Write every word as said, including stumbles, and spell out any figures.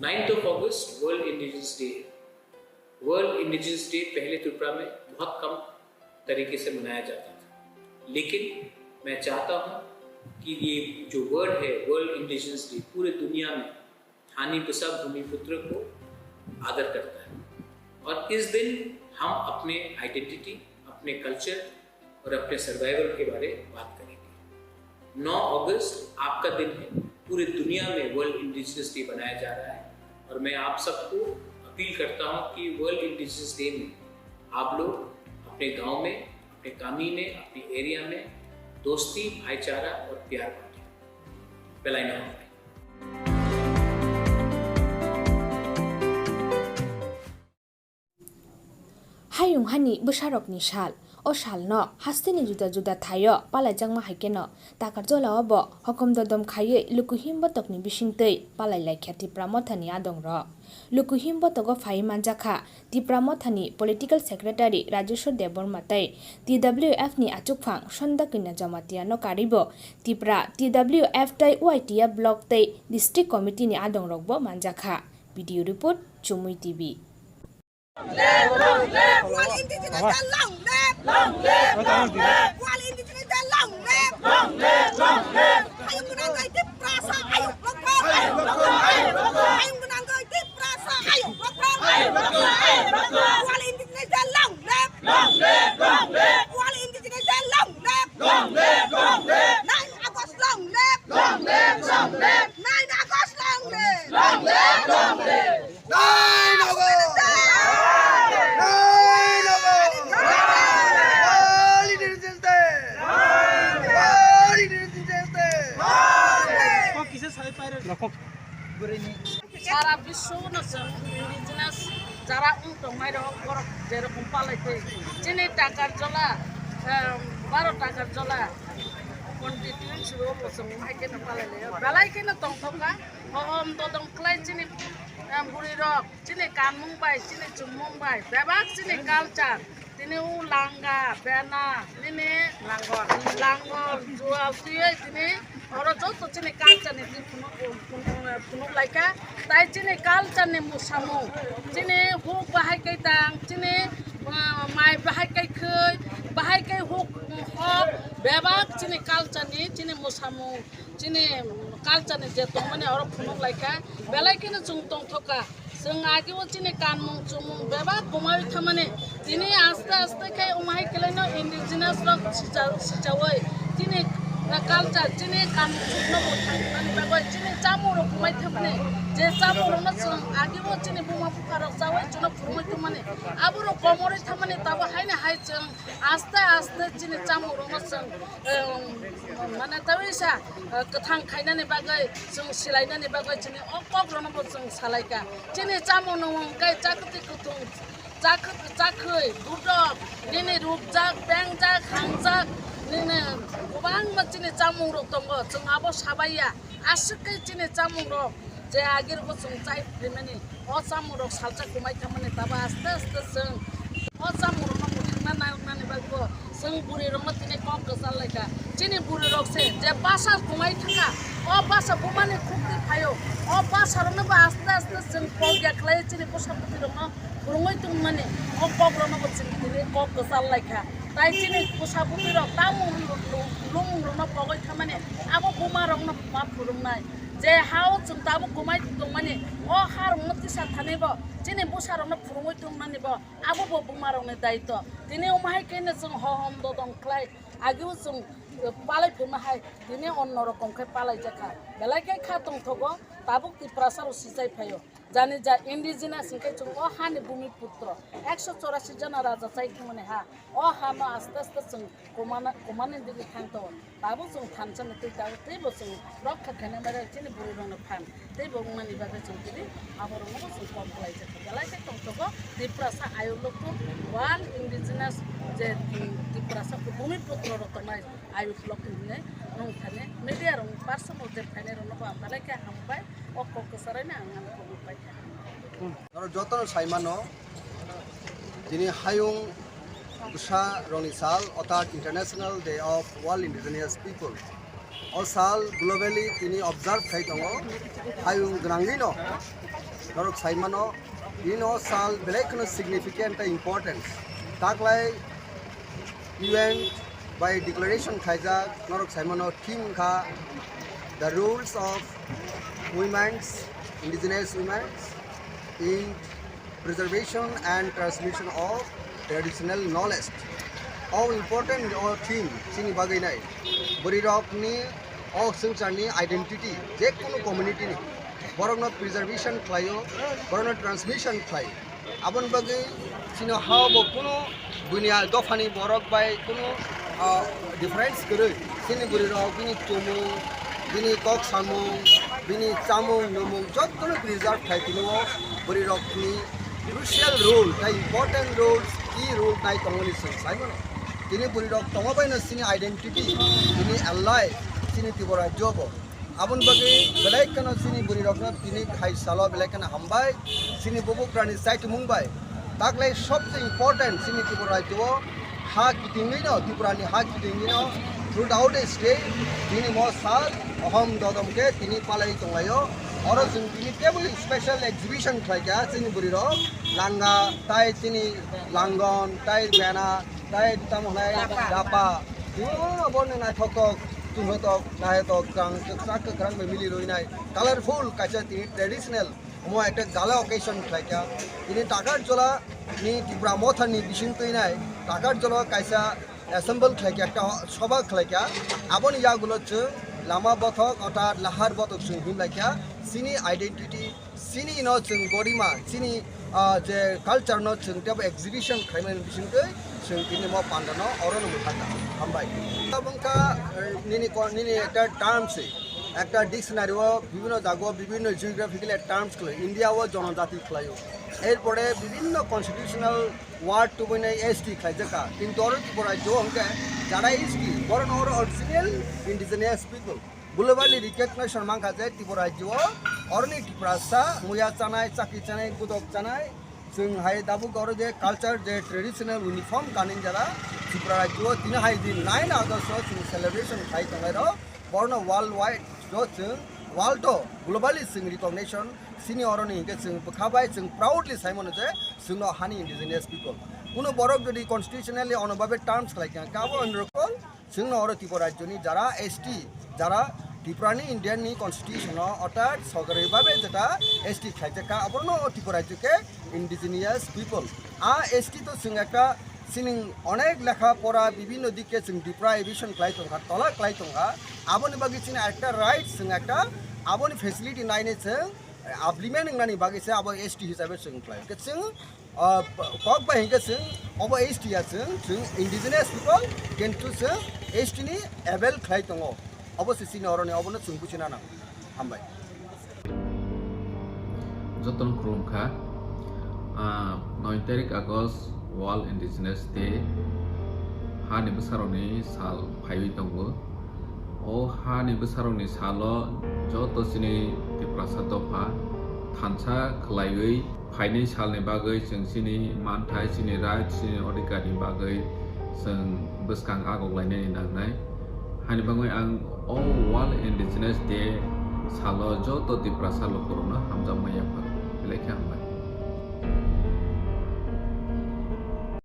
Ninth of August world indigenous day है। World indigenous day पहले त्रिपुरा में बहुत कम तरीके से मनाया जाता था, लेकिन मैं चाहता हूँ कि ये जो वर्ड है वर्ल्ड इंडिजिनस डे, पूरे दुनिया में स्थानीय भाषा भूमिपुत्र को आदर करता है और इस दिन हम अपने आइडेंटिटी, अपने कल्चर और अपने सर्वाइवल के बारे में बात करेंगे। नौ अगस्त आपका दिन है, पूरे दुनिया में वर्ल्ड इंडिजिनस डे मनाया जा रहा है और मैं आप सबको अपील करता हूँ कि वर्ल्ड इंडिजिनस डे में आप लोग अपने गांव में, अपने कामी में, अपने एरिया में दोस्ती, भाईचारा और प्यार बांटें। बेलायनो हामबाय। Hayung hani bwsarokni sal. O salno hasteni juda juda thaio palaijakma hai kheno Takarjolao bo hokom dodom khaiwi luku him botokni bisingtwi palai laikha Tipra Mothani adongrok. Luku him botogo phaiwi manjakha Tipra Mothani Political Secretary Rajeshwar Debbarma tei T W F ni achukphang Sanda Kanya Jamatia no karibo Tipra T W F tei Y T F Block tei District Committee ni adongrokbo manjakha. Video report, Chumui T V. Live, long live, Wall Indigenous Day, long live, long live, long live, Wall Indigenous Day, long live, long live, long live. Ayung gwnang goi Tiprasa, ayung lokthong, ayung lokthong, ayung lokthong. Ayung gwnang goi Tiprasa, ayung lokthong, ayung lokthong, ayung lokthong. Wall Indigenous Day, long live, long live, long live, Wall Indigenous Day, long live, long live, long live. Nine August, long live, long live, long live. Nine August, long live, long live, long live. Nine August! Nine August! Wall Independence Day! Wall Independence Day! Sara biswo no chwng indigenous jara wng tongmai rok borok jerokom palai twi. Chini Takarjola, em, baro Takarjola constituency o bo chwng hai kheno palai laio. Belai kheno tongthokha, hohom dodom khlai chini, em, bwrwi rok. Chini kanmung bai, chini chumung bai, bebak chini culture. Tini o langa, bena, nini langol, langol, jual twiwi tini oro joto chini culture ni twi phunuk, phunuk, phunuk laikha. Tai chini culture ni musamung, chini huk bahai kai tang, chini, uh, mai bahai kai khwi, bahai kai huk hok, bebak chini culture ni, chini musamung. Chini culture ni je tongmani oro phunuk laikha, belai kheno chwng tongthokha. Chwng age o chini kanmung chumung bebak kwmawi thamani, tini aste aste khe omo hai khlaino indigenous rok sija-, sijawi chini culture, chini kanmung chumung no bo thangmani bagwi chini chamung rok kwmai thamani, je chamung rok no chwng age o chini buma bupha rok chawi chwngno phurungwi tongmani, abo rok komorwi thamani tabo haino hai chwng aste aste chini chamung rok no chwng, em, mane tawi sa, eh, kwthang khainani bagwi, chwng silainani bagwi chini o kok rokno bo chwng salaikha. Chini chamung no hwnkhe chakti kuthung, chak-, chakhwi, budok, nini rukjak, pengjak, hangjak, nini kwbangma chini chamung rok tongo, chwng abo sabaiya. Aswk khe chini chamung rok je age rokbo chwng chai phaimani, o chamung rok salsa kwmai thamani tabo aste aste chwng o chamung rokno mwthangna narwknani bagwi bo chwng bwrwi rokno tini kok kwchar laikha. Chini bwrwi rok se je basa kwmai thangkha, o basa bumani khukti phaio, o basa rokno bo aste aste chwng kok ya khlai chini bwsa bwtwi rokno phurungwi tongmani, o kok rokno bo chwng tini kok kwchar laikha. Tai chini bwsa bwtwi rok tamo lung-, lung-, lungmung rokno pogwi thamani, abo buma rokno ma phurungnai. Je ha-o chwng tabuk kwmai tongmani, o ha rokno tisa thani bo, chini bwsa rokno phurungwi tongmani bo, abo bo buma rokni daitw. Tini omo hai khe no chwng hohom dodom khlai, age o chwng, eh, palai phaima hai, tini onno rokom khe palai jakha. Belai khe kha tongthogo, tabuk Tiprasa rok sichai phaio. Jani ja indigenous hwnkhe chwng o hani bhumi putro ekso chorasi jona raja chai thangmani ha. O hano aste aste chwng kwmana, kwmani digi thang tongo. Tabuk chwng thansa ni twi tabuk teibo chwng rokha khaina mare chini bwrwi rokno phan. Teibo wngmani bagwi chwng tini aborokno chwng kok khlai jak. Belai khe tongthogo Tiprasa ayuk lokthung World Indigenous je, um, Tiprasa bhumi putro rok tongnai ayuk lokthung hinwi nung thani media rok personal je phainai rokno bo ang belai khe hambai. O kok kwcharaino ang ano kok pai kha. Norok jotono sai mano, tini hayung bwsa rokni sal, orthat International Day of World Indigenous People. O sal globally tini observe khai tongo, hayung gwnangwino Norok saimano, ino sal belai kheno significant tei important. Taklai U N by declaration khaijak, norok saimano theme kha the roles of women's, indigenous women's in preservation and transmission of traditional knowledge. O important o theme chini bagwi nai. Bwrwi rokni o swngcharni identity, je kono community ni, borokno preservation khlaio, borokno transmission khlai. Aboni bagwi chini ha bo kuno buini dophani borok bai kuno, ah, difference kwrwi. Chini bwrwi rok bini tumung, bini kok samung, bini chamung numung jotono preserve khai tini o bwrwi rokni crucial role, tei important roles, key role nai tongmani chwng sai mano. Tini bwrwi rok tongma bai no chini identity, tini ally, chini Tripura rajyo bo. Aboni bagwi belai kheno chini bwrwi rokno tini khai salo belai kheno hambai, chini bubugrani saitimung bai. Taklai sobse important chini Tripura rajyo o ha kitingwi no, Tripura ni ha kitingwi no throughout the state tini mo sal ohom dodom khe tini palai tonglaio. Oro chwng tini tebwi special exhibition khlaikha chini bwrwi rok langa tai chini langon tai bena tai tamo hwnai dapa. Dapa. Tini obo ni naithok tok, chwngno tok, naithok tok, kwchak kwkhrang bai mili rwinai. Colorful kaisa tini traditional, omo ekta gala occasion khlaikha. Tini Takarjola ni Tipra Motha ni bising twinai Takarjola kaisa assemble khlaikha, ekta soba khlaikha. Aboni yagulo chwng lama bothok, otar lahar bothok chwng himlaikha. Chini identity, chini no chwng gorima, chini, ah, je culture no chwng tebo exhibition khlaimani bisingtwi chwng tini mo panda no oro no mwthangkha. Hambai. Tabuk kha, eh, nini ko-, nini ekta term se, ekta dictionary o bibhinno jaga o bibhinno geographical terms khlai, India o jonojati khlaio. Erpore bibhinno constitutional word tubunai S T khlaijakha. Kintu oro Tripura rajyo hwnkhe jara S T, borok no oro original indigenous people. Globally recognition mankha je Tripura rajyo o oroni Tiprasa muya chanai, chakri chanai, gudok chanai, chwng hai tabuk oro je culture je traditional uniform kaning jara Tripura rajyo o tini hai din nine August o chwng celebration khai tongnai rok, borno world wide o chwng world o globally chwng recognition chini oroni hinkhe chwng bwkha bai chwng proudly sai mano je chwngno hani indigenous people. Kuno borok jodi constitutionally ono babe terms khlai kha, kabo onrokol Chwngno oro Tripura rajyoni jara S T, jara Tripurani Indian ni constitution o orthat sorkari babe jeta S T khlaijak kha, abono Tripura rajyo khe indigenous people. A S T to chwng ekta chini onek lekha pora bibhinno dikke chwng deprivation khlai tongkha, tola khlai tongkha. Aboni bagwi chini ekta right, chwng ekta aboni facility naine chwng upliftment wngnani bagwi se abo S T hisabe chwng khlai. Hwnkhe chwng Ah, kok bai hwnkhe chwng obo S T ya chwng, chwng indigenous people, kintu chwng S T ni avail khlai tongo. Obo se chini oroni, obono chwng buchina nango. Hambai. Jotono khulumkha. Ah, noi tarik August World Indigenous Day. Hani bwsarokni sal phaiwi tongo. O hani bwsarokni salo joto chini Tiprasa dopha thansa khwlaiwi phainai salni bagwi chwng chini manthai, chini right, chini odhikar ni bagwi chwng bwskang agok lainani nangnai. Hani bagwi ang o World Indigenous Day salo joto Tiprasa lukurokno hamjakma yapharwi. Belai khe hambai.